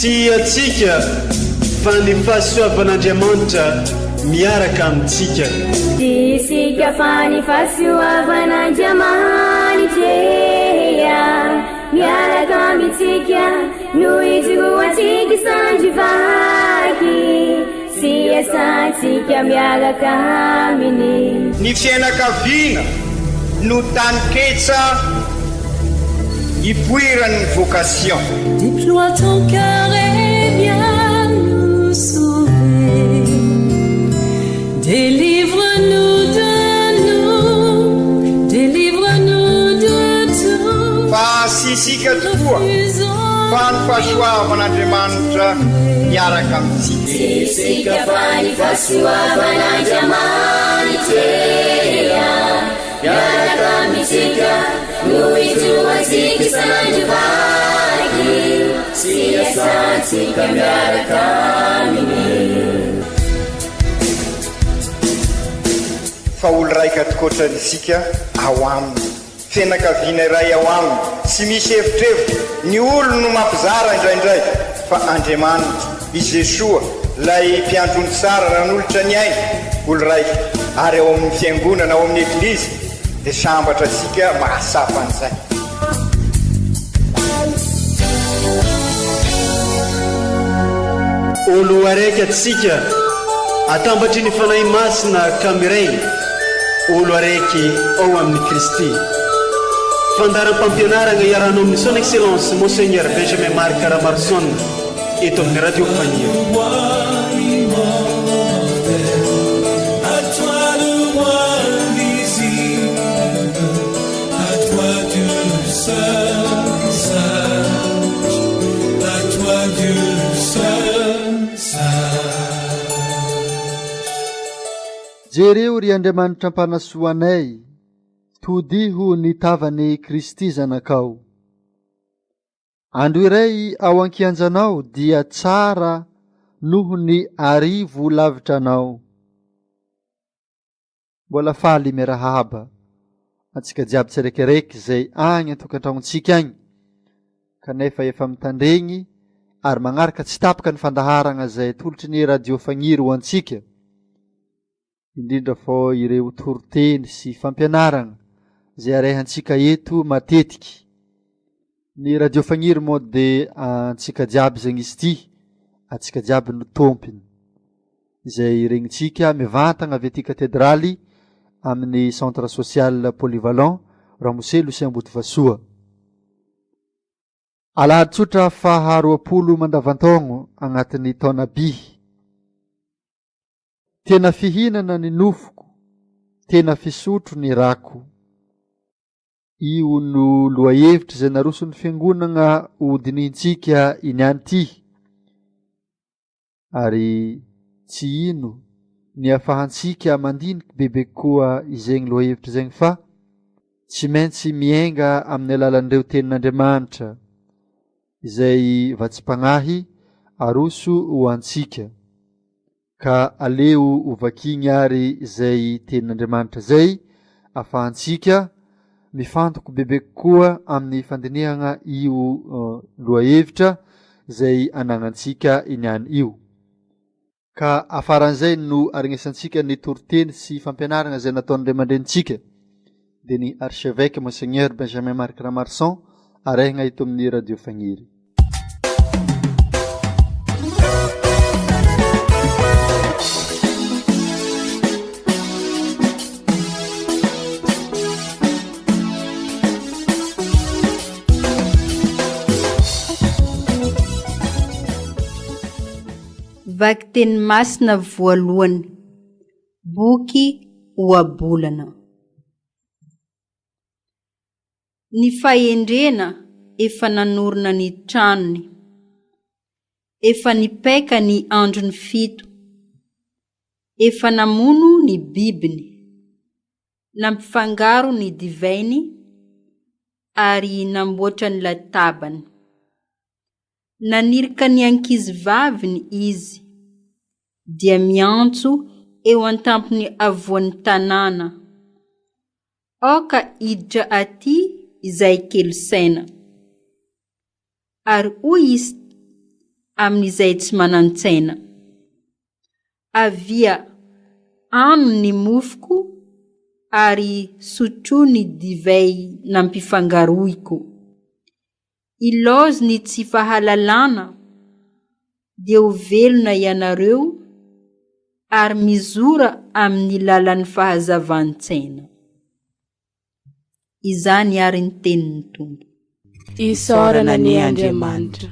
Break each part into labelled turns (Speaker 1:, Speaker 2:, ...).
Speaker 1: Tsy antsika fa ny fahasoavan'Andriamanitra miaraka amintsika.
Speaker 2: Tsy isika fa ny fahasoavan'Andriamanitra miaraka amintsika no ijoroantsika sandry vaky sy iasantsika miaraka aminy.
Speaker 3: Ny fiainakaviana no taninketsa ipoiran'ny vocation.
Speaker 4: Déploie ton cœur et viens nous sauver Délivre-nous de nous, délivre-nous de tout
Speaker 3: Fa tsy isika tokoa fa ny fahasoavan'Andriamanitra miaraka amintsika.
Speaker 2: Tsy isika fa ny fahasoavan'Andriamanitra Miaraka amintsika no ijoroantsika isan'andro vaky sy iasantsika miaraka aminy.
Speaker 3: Fa olo raika tokoatra isika ao aminy. Fianakaviana iray ao aminy, tsy misy evitrevitra, ny olony no mampizara indraindray, fa Andriamanitra, i Jesoa, ilay mpiandry ondry tsara nanolotra ny ainy, olo raika, ary ao amin'ny Fiangonana, ao amin'ny Eglizy, dia sambatra isika mahatsapa an'izay.
Speaker 1: Olo araiky atsika atambatry ny Fanahy Masina ka miray olo araiky ao amin'i Kristy. Fandaharam-pampianaragna iarahanao amin'ny Son Excellence Monseigneur Benjamin Marc Ramaroson eto amin'ny Radio Faniry.
Speaker 5: Jereo, ry Andriamanitra Mpanasoa anay, todiho ny tavan'i Kristy Zanakao. Andro iray ao an-kianjanao dia tsara noho ny arivo lavitra anao. Mbola faly miarahaba antsika jiaby tsiraikaraiky izay agny an-tokantragnontsika agny kanefa efa mitandregny ary magnaraka tsy tapaka ny fandaharagna izay atolotry ny Radio Fagniry ho antsika, indrindra fô ireo toriteny sy fampianaragna izay arehantsika eto matetiky. Ny Radio Fagniry moa de antsika jiaby zegny izy ity, antsika jiaby no tompiny. Izay regnintsika mivantagna avy aty Katedraly amin'ny Centre Social Polyvalent Ramose Lucien Ambodivasoa. Alahady tsotra faha 20 mandavantaogno agnatin'ny taona bihy. Tena fihinana ny nofoko, tena fisotro ny rako. Io no lohahevitra izay naroson'ny Fiangonana ho dinihintsika iny any ity, ary tsy ino ny afahantsika mandiniky bebe kokoa izegny lohahevitra izegny fa tsy maintsy miainga amin'ny alalan'ireo tenin'Andriamanitra izay vatsim-pagnahy aroso ho antsika. Ka aleo ho vakiagny ary izay tenin'Andriamanitra izay afahantsika mifantoko bebe kokoa amin'ny fandinihagna io lohahevitra izay anagnantsika iniany io. Ka afaran'izay no aregnesantsika ny toriteny sy fampianaragna izay nataon'ny ray aman-drenintsika dia ny Archevêque Monseigneur Benjamin Marc Ramarson arehagna eto amin'ny Radio Fagniry.
Speaker 6: Vakiteny masina voalohany, boky Ohabolana. Ny fahendrena efa nanorina ny tranony, efa nipaika ny androny fito, efa namono ny bibiny, nampifangaro ny divainy ary namboatra ny latabany. Nanirika ny ankizivaviny izy, dia miantso eo an-tampon'ny havoan'ny tanàna, Aoka hiditra aty izay kely saina. Ary hoy izy. amin'izay tsy manan-tsaina. Avia, ano ny mofoko ary sotroy ny divay nampifangaroiko. Ilaozy ny tsy fahalalana, dia ho velona ianareo ary mizora amin'ny lalan'ny fahazavan-tsaina. Izany àry ny tenin'ny Tompo.
Speaker 7: Isaorana anie Andriamanitra.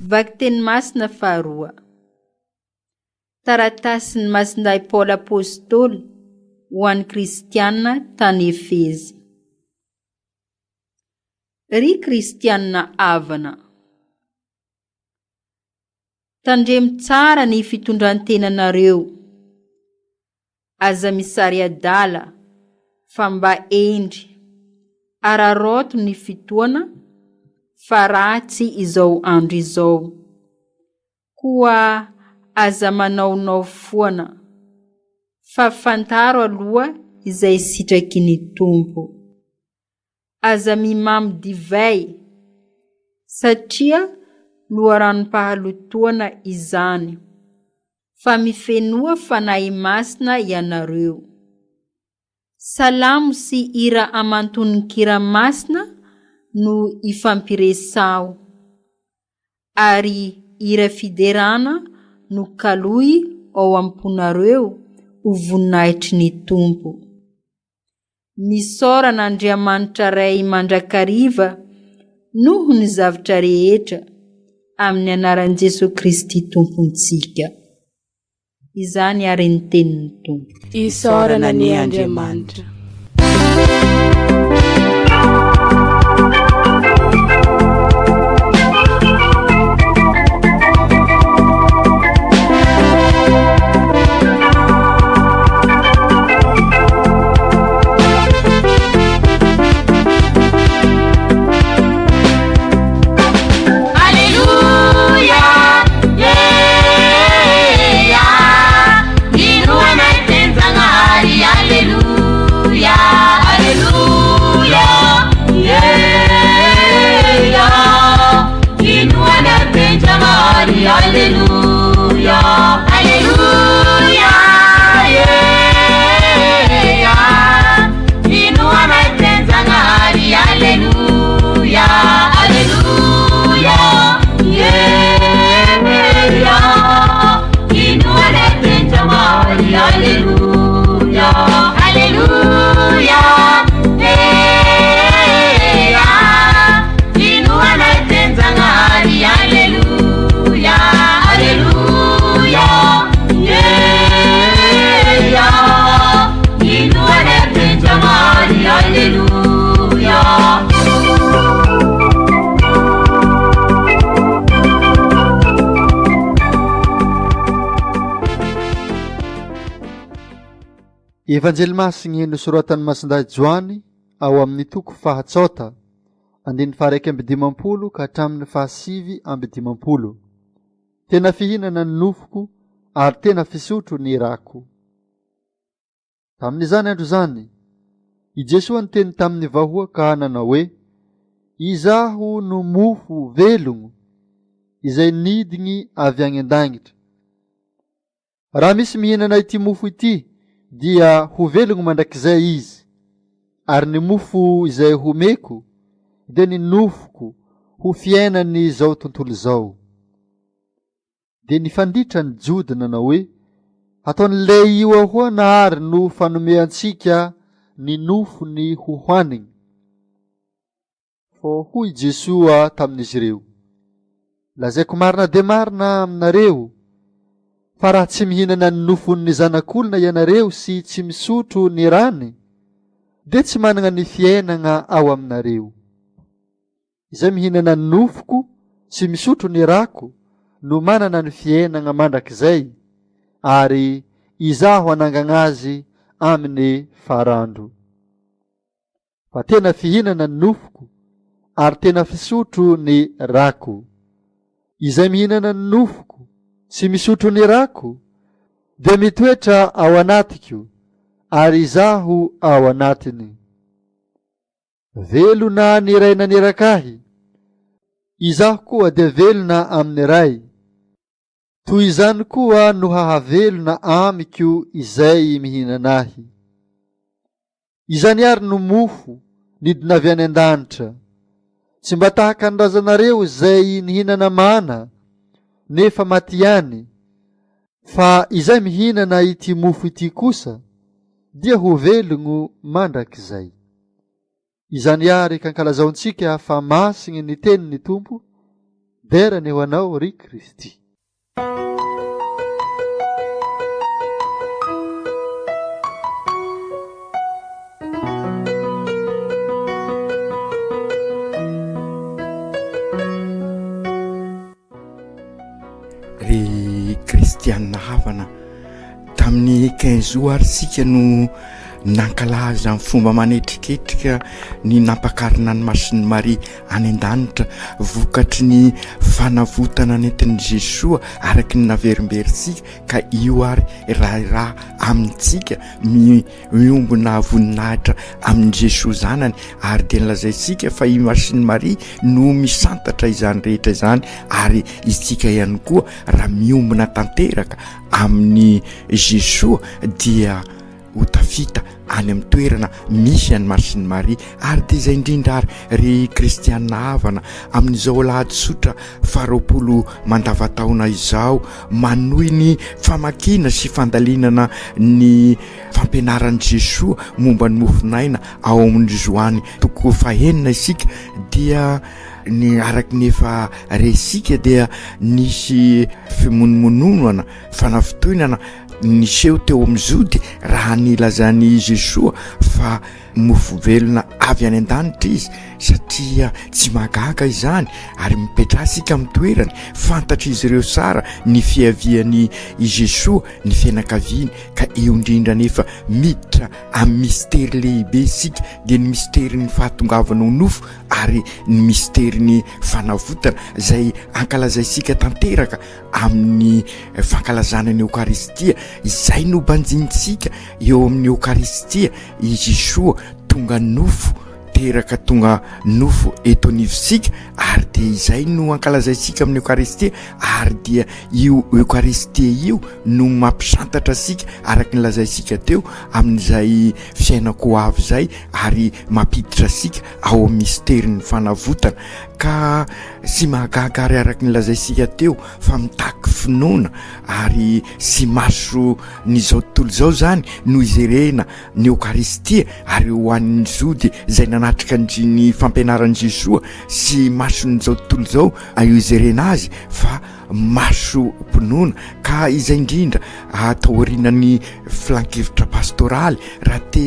Speaker 6: Vakiteny masina faharoa. Taratasin'i Masindahy Paoly Apostoly ho an'ny Kristiana tany Efezy. Ry Kristiana havana, tandremo tsara ny fitondran-tenanareo. Aza misary adala fa mba hendry. Araraoto ny fotoana fa ratsy izao andro izao. Koa aza manaonao foana fa fantaro aloha izay sitraky ny Tompo. Aza mimamo divay satria loharanom-pahalotoana izany, fa mifenoa Fanahy Masina ianareo. Salamo sy hira aman-tononkira masina no ifampiresaho, ary hira fiderana no kaloy ao am-ponareo ho voninahitry ny Tompo. Misaora an'Andriamanitra Ray mandrakariva noho ny zavtra rehetra, amin'ny anaran'i Jesoa Kristy Tompontsika. Izany àry ny tenin'ny Tompo.
Speaker 7: Isaorana anie Andriamanitra.
Speaker 5: Evanjely Masigny nosoratan'i Masindahy Joany ao amin'ny toko fahatsaota, andininy faha-51 ka hatramin'ny faha-59. Tena fihinana ny nofoko ary tena fisotro ny rako. Tamin'izany andro izany, i Jesoa niteny tamin'ny vahoaka nanao hoe, Izaho no mofo velogno izay nidigny avy agny an-dagnitra. Raha misy mihinana ity mofo ity, dia ho velogno mandrakizay izy, ary ny mofo izay homeko dia ny nofoko ho fiainan'izao tontolo izao. Dia nifanditra ny Jody nanao hoe, Hataon'ilay io ahoana àry no fanome antsika ny nofony hohaniny? Fa hoy Jesoa tamin'izy ireo, Lazaiko marina dia marina aminareo, fa raha tsy mihinana ny nofon'ny Zanak'olona ianareo sy tsy misotro ny rany, dia tsy manana ny fiainana ao aminareo. Izay mihinana ny nofoko sy misotro ny rako no manana ny fiainana mandrakizay, ary Izaho hanangana azy amin'ny farandro. Fa tena fihinana ny nofoko ary tena fisotro ny rako. Izay mihinana ny nofoko sy misotro ny rako dia mitoetra ao anatiko ary Izaho ao anatiny. Velona ny Ray naniraka Ahy, Izaho koa dia velona amin'ny Ray. Toy izany koa no hahavelona amiko izay mihinana Ahy. Izany àry no mofo nidina avy any an-danitra. Tsy mba tahaka ny razanareo izay nihinana mana, nefa maty ihany, fa izay mihinana ity mofo ity kosa dia ho velogno mandrakizay. Izany àry ka ankalazaontsika fa masigny ny tenin'ny Tompo, dera anie ho Anao ry Kristy.
Speaker 8: Ry kristianina havana, tamin'ny quinze août ary isika no nankalaza amin'ny fomba manetriketrika ny nampakarina an'i Masin'i Maria any an-danitra vokatry ny fanavotana nentin'i Jesoa araka ny naverimberintsika ka io ary raharaha amintsika miombona voninahitra amin'i Jesoa Zanany ary dia nolazaintsika fa i Masin'i Maria no misantatra izany rehetra izany ary isika ihany koa raha miombona tanteraka amin'i Jesoa dia ho tafita any amin'ny toerana misy an'i Masin'i Maria ary dia izay indrindra ary ry kristianina havana amin'izao alahady tsotra faharoapolo mandavataona izao manohy ny famakiana sy fandalinana ny fampianaran'i Jesoa momba ny mofon'aina ao amin'ny Joany toko fahenina isika dia ny araka ny efa resika dia nisy fimonomononana fanafintohinana niseho teo amin'ny Jody raha nilazan'i Jesoa fa mofo velona avy any an-danitra izy satria tsy mahagaga izany ary mipetraha isika amin'ny toerany fantatr'izy ireo tsara ny fiavian'i i Jesoa ny fianakaviany ka eo indrindra nefa miditra amin'ny mistery lehibe isika dia ny misterin'ny fahatongavana ho nofo ary ny misterin'ny fanavotana izay ankalazaisika tanteraka amin'ny fankalazana ny Eokaristia, izay no banjinintsika eo amin'ny Eokaristia, i Jesoa tonga nofo, teraka tonga nofo eto anivontsika, ary dia izay no ankalazaintsika amin'ny Eokaristia, ary dia io Eokaristia io no mampisantatra antsika araka ny lazaintsika teo amin'izay fiainako ho avy izay, ary mampiditra antsika ao amin'ny misterin'ny fanavotana. Ka tsy mahagaga ary araka ny lazaintsika teo fa mitaky finoana ary sy maso n'izao tontolo izao izany no izerena ny Eokaristia ary ho an'ny Jody izay nanatrika ny fampianaran'i Jesoa sy mason'izao tontolo izao io izerena azy fa masom-pinoana ka izay indrindra atao aorianan'ny filankevitra pastoraly raha te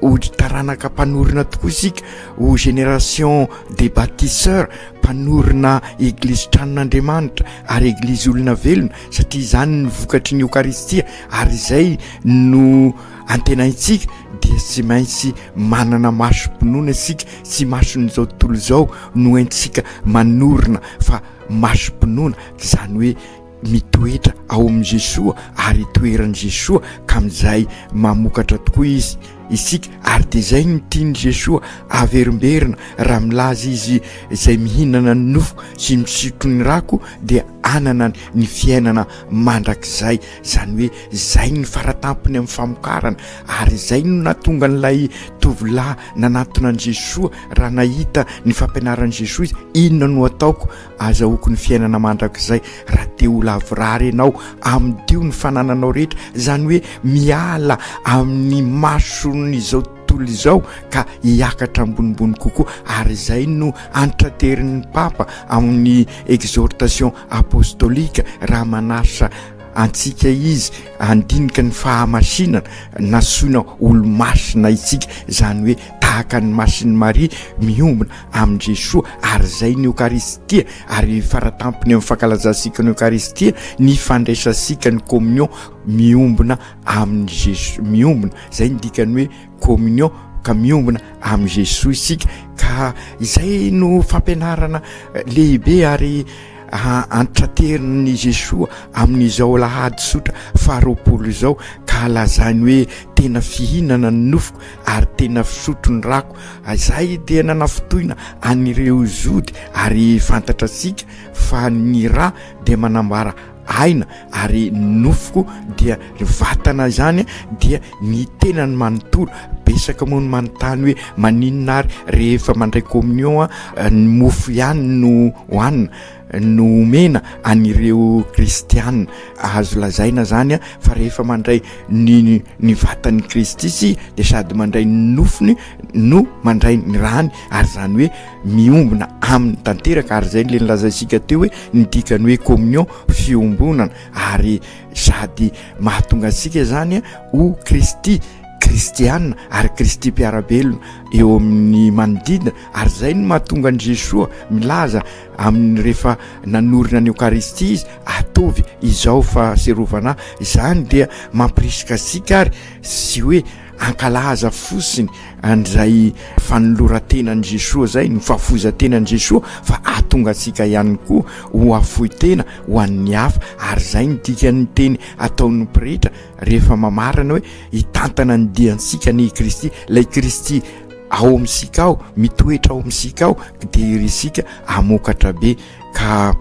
Speaker 8: ho taranaka mpanorina tokoa isika ho génération des bâtisseurs mpanorina eglizy tranon'Andriamanitra ary eglizy olona velona satria izany ny vokatry ny Eokaristia ary izay no antenaintsika dia tsy maintsy manana masom-pinoana isika tsy mason'izao tontolo izao no entintsika manorina fa masom-pinoana izany hoe mitoetra ao amin'i Jesoa ary itoeran'i Jesoa ka amin'izay mamokatra tokoa izy isika ary dia izay no tian'i Jesoa averimberina raha milaza izy izay mihinana ny nofo sy misotro ny rako dia. hanana ny fiainana mandrakizay. Izany hoe izay ny faratampony amin'ny famokarana ary izay no nahatonga an'ilay tovolahy nanatona an'i Jesoa raha nahita ny fampianaran'i Jesoa izy, inona no ataoko azahoako ny fiainana mandrakizay? Raha te ho lavorary ianao, amidio ny fanananao rehetra, izany hoe miala amin'ny mason'izao tontolo izao ka hiakatra ambonimbony kokoa ary izay no antraterin'ny Papa amin'ny exhortation apostolika raha manasa antsika izy handinika ny fahamasinana nasoina olo-masina isika, izany hoe tahaka ny Masin'i Maria miombona amin'i Jesoa, ary izay ny Eokaristia, ary faratampony amin'ny fankalazantsika ny Eokaristia ny fandraisantsika ny communion miombona amin'i Jesoa, miombona, izay ny dikan'ny hoe communion ka miombona amin'i Jesoa isika, ka izay no fampianarana lehibe ary antraterin'i Jesoa amin'izao alahady tsotra faharoapolo izao ka lazainy hoe tena fihinana ny nofoko ary tena fisotro ny rako. Izay dia nanafintohina an'ireo Jody ary fantatra antsika fa ny ra dia manambara aina ary ny nofoko dia ny vatana izany dia ny tenany manontolo. Betsaka moa ny manontany hoe maninona ary rehefa mandray communion ny mofo ihany no hohanina no omena an'ireo kristiana. Azo lazaina zany fa rehefa mandray ny ny vatan'i Kristy isika dia sady mandray ny nofony no mandray ny rany ary zany hoe miombona aminy tanteraka ary zay le nilazaintsika teo hoe ny dikany hoe communion fiombonana ary sady mahatonga antsika zany ho Kristy kristiana ary Kristy mpiara-belona eo amin'ny manodidina ary zay no mahatonga an'i Jesoa milaza amin'ny rehefa nanorina ny Eokaristia izy ataovy izao fahatsiarovana ahy izany dia mampirisika antsika ary sy hoe Hankalaza fotsiny an'izay fanoloran-tenan'i Jesoa izay, ny fahafoizan-tenan'i Jesoa, fa hahatonga antsika ihany koa ho hafoy tena ho an'ny hafa. Ary izay no dikan'ny teny ataon'ny pretra rehefa mamarana hoe hitantana ny diantsika anie i Kristy. Ilay Kristy ao amintsika ao, mitoetra ao amintsika ao, dia irisika hamokatra be ka.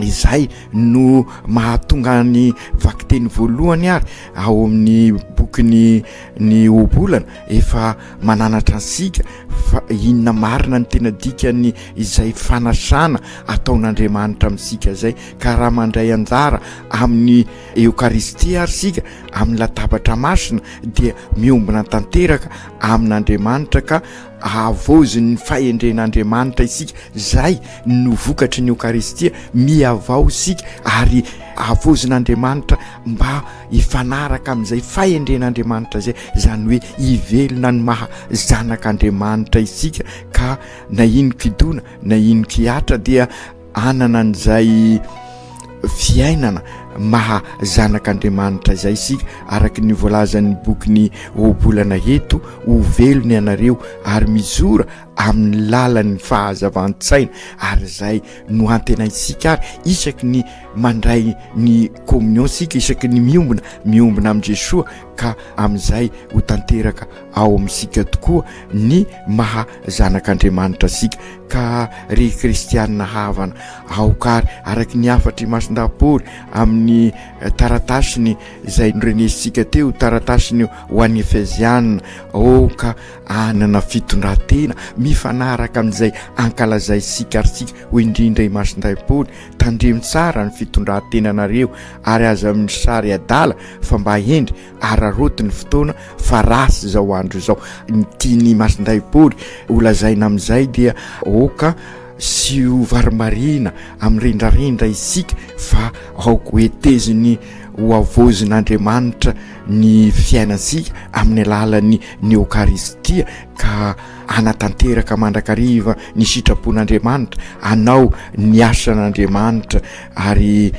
Speaker 8: Izay no mahatonga ny vakiteny voalohany ary ao amin'ny bokin'ny ny ohabolana efa mananatra antsika fa inona marina ny tena dikany izay fanasana ataon'Andriamanitra amintsika izay ka raha mandray anjara amin'ny Eokaristia ary isika amin'ny latabatra masina dia miombona tanteraka amin'Andriamanitra ka Havaozin'ny fahendren'Andriamanitra isika, izay no vokatry ny Eokaristia, mihavao isika ary havaozin'Andriamanitra mba hifanaraka amin'izay fahendren'Andriamanitra izay, izany hoe hivelona ny maha zanak'Andriamanitra isika ka na inon-kidona na inon-kihatra dia hanana an'izay fiainana maha zanak'Andriamanitra izay isika, araka ny voalazan'ny bokin'ny Ohabolana eto, Ho velona ianareo ary mizora amin'ny lalan'ny fahazavan-tsaina, ary izay no antenaintsika ary isaky ny mandray ny communion isika, isaky ny miombona, miombona amin'i Jesoa, ka amin'izay ho tanteraka ao amintsika tokoa ny maha zanak'Andriamanitra antsika. Ka ry kristianina havana, aoka ary araka ny hafatr'i Masindahy Paoly amin'ny taratasiny izay norenesintsika teo, taratasiny ho an'ny Efeziana, aoka hanana fitondran-tena mifanaraka amin'izay ankalazaintsika ary tsika, hoy indrindra i Masindahy Paoly, tandremo tsara ny fitondran-tenanareo ary aza misary adala fa mba hendry Araraoty ny fotoana fa ratsy izao andro izao. Ny tian'i Masindahy Paoly ho lazaina amin'izay dia aoka sy ho varimbariana amin'ny rendrarendra isika fa aoka ho heteziny ho havaozin'Andriamanitra ny fiainantsika amin'ny alalan'ny ny Eokaristia ka hanatanteraka mandrakariva ny sitrapon'Andriamanitra, hanao ny asan'Andriamanitra ary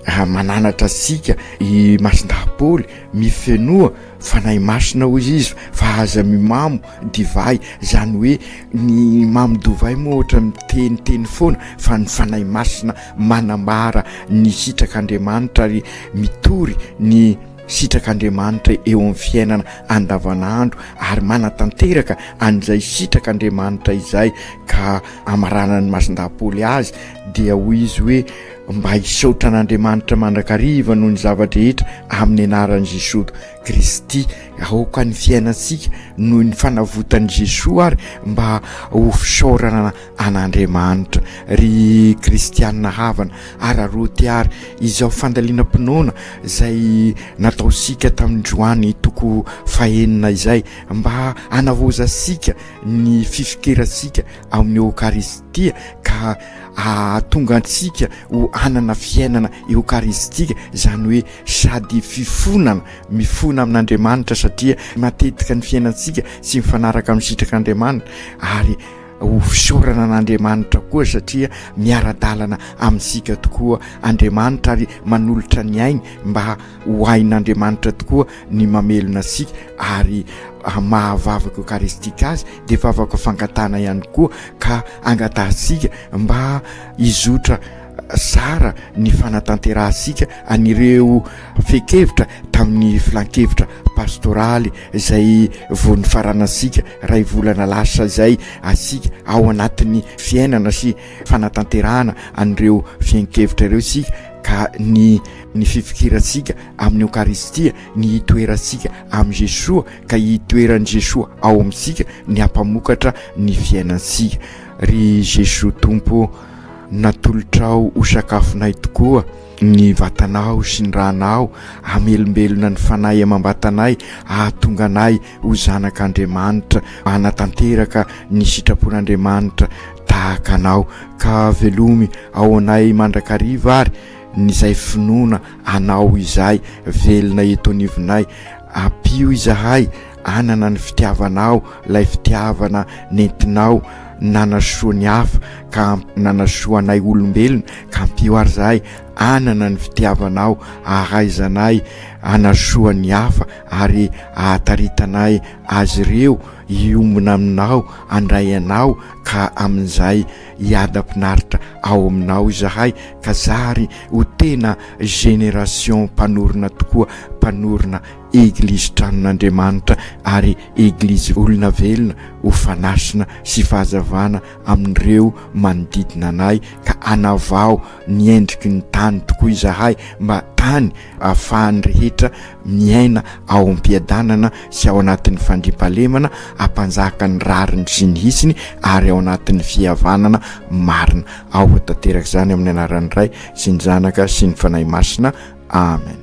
Speaker 8: Mananatra antsika i Masindahy Paoly, Mifenoa Fanahy Masina hoy izy fa aza mimamo divay, izany hoe ny mamo dovay moa ohatra miteniteny foana fa ny Fanahy Masina manambara ny sitrak'Andriamanitra ary mitory ny sitrak'Andriamanitra eo amin'ny fiainana andavanandro ary manatanteraka an'izay sitrak'Andriamanitra izay ka amaranan'i Masindahy Paoly azy dia hoy izy hoe. mba hisaotra an'Andriamanitra mandrakariva noho ny zava-drehetra amin'ny anaran'i Jesoa Kristy. Aoka ny fiainantsika noho ny fanavotan'i Jesoa ary mba ho fisaorana an'Andriamanitra. Ry kristianina havana, araraoty ary izao fandalinam-pinoana izay nataontsika tamin'androany toko fahenina izay mba hanavaozantsika ny fifikirantsika amin'ny Eokaristia ka hahatonga antsika ho hanana fiainana eokaristika, izany hoe sady fifonana, mifona amin'Andriamanitra satria matetika ny fiainantsika tsy mifanaraka amin'ny sitrak'Andriamanitra, ary ho fisaorana an'Andriamanitra koa satria miara-dalana amintsika tokoa Andriamanitra ary manolotra ny ainy mba ho hain'Andriamanitra tokoa ny mamelona antsika ary maha-vavaka eokaristika azy dia vavaka fangatahana ihany koa ka angatahantsika mba hizotra zara ny fanatanterahantsika an'ireo fehin-kevitra tamin'ny filan-kevitra pastoraly izay vao nifaranantsika iray volana lasa izay antsika ao anatin'ny fiainana sy fanatanterahana an'ireo fehin-kevitra ireo isika ka ny ny fifikirantsika amin'ny Eokaristia, ny hitoerantsika amin'i Jesoa ka hitoeran'i Jesoa ao amintsika ny hampamokatra ny fiainantsika. Ry Jesoa Tompo ô, natolotrao ho sakafonay tokoa ny vatanao sy ny ranao hamelombelona ny fanahy amam-batanay hahatonga anay ho zanak'Andriamanitra hanatanteraka ny sitrapon'Andriamanitra tahaka anao ka velomy ao anay mandrakariva ary ny izay finoana Anao izay velona eto anivonay ampio izahay hanana ny fitiavanao ilay fitiavana nentinao nanasoa ny hafa ka nanasoa anay olombelona ka ampio ary izahay hanana ny fitiavanao ahaizanay hanasoa ny hafa ary ahataritanay azy ireo hiombona aminao handray anao ka amin'izay hiadam-pinaritra ao aminao izahay ka zary ho tena génération mpanorina tokoa, mpanorina Eglizy tranon'Andriamanitra ary Eglizy olona velona ho fanasina sy fahazavana amin'ireo manodidina anay ka hanavao ny endriky ny tany tokoa izahay mba tany ahafahan'ny rehetra miaina ao am-piadanana sy ao anatin'ny fandriampahalemana, hampanjaka ny rariny sy ny hitsiny ary ao anatin'ny fihavanana marina. Ao ho tanteraka izany amin'ny anaran'ny Ray sy ny Zanaka sy ny Fanahy Masina. Amen.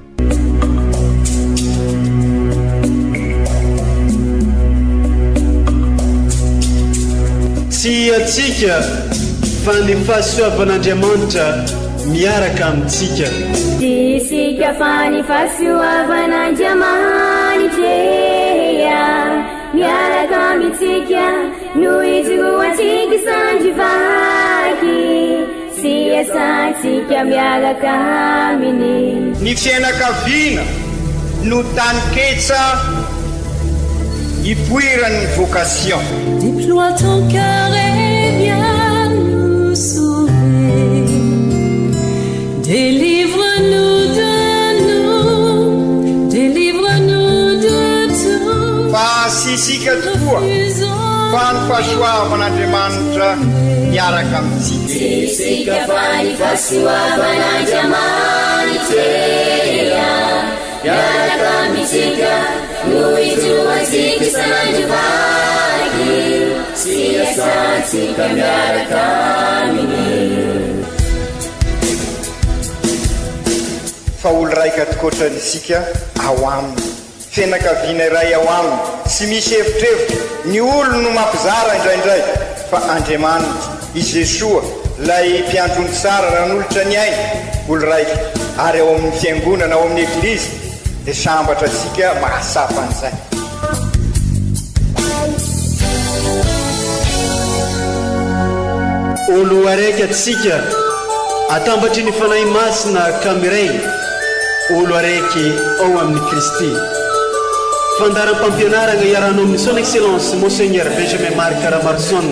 Speaker 1: Tsy antsika fa ny fahasoavan'Andriamanitra miaraka amintsika.
Speaker 2: Tsy isika fa ny fahasoavan'Andriamanitra miaraka amintsika no ijoroantsika sandry vaky sy iasantsika miaraka aminy.
Speaker 3: Ny fiainakaviana no taninketsa ipoiran'ny vocation.
Speaker 4: Déploie ton cœur et viens nous sauver. Délivre-nous de nous, délivre-nous de tout.
Speaker 3: Fa tsy isika tokoa, fa ny fahasoavan'Andriamanitra miaraka amintsika.
Speaker 2: Tsy isika fa ny fahasoavan'Andriamanitra miaraka amintsika no ijoroantsika isan'andro vaky sy iasantsika miaraka aminy.
Speaker 3: Fa olo raika tokoatrany isika ao aminy, fianakaviana iray ao aminy, tsy misy evitrevitra, ny olo no mampizara indraindray fa Andriamanitra, i Jesoa, lay mpiandry ondry tsara nanolotra ny ainy, olo raika, ary ao amin'ny fiangonana, ao amin'ny eglizy dia sambatra antsika mahatsapa an'izay.
Speaker 1: Olo araiky atsika atambatry ny Fanahy Masina ka miray olo araiky ao amin'i Kristy. Fandaharam-pampianaragna iarahanao amin'ny Son Excellence Monseigneur Benjamin Marc Ramaroson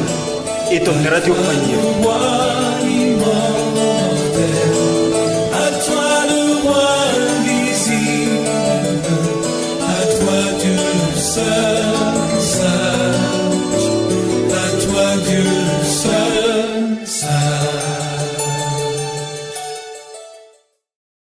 Speaker 1: eto amin'ny Radio Fagniry.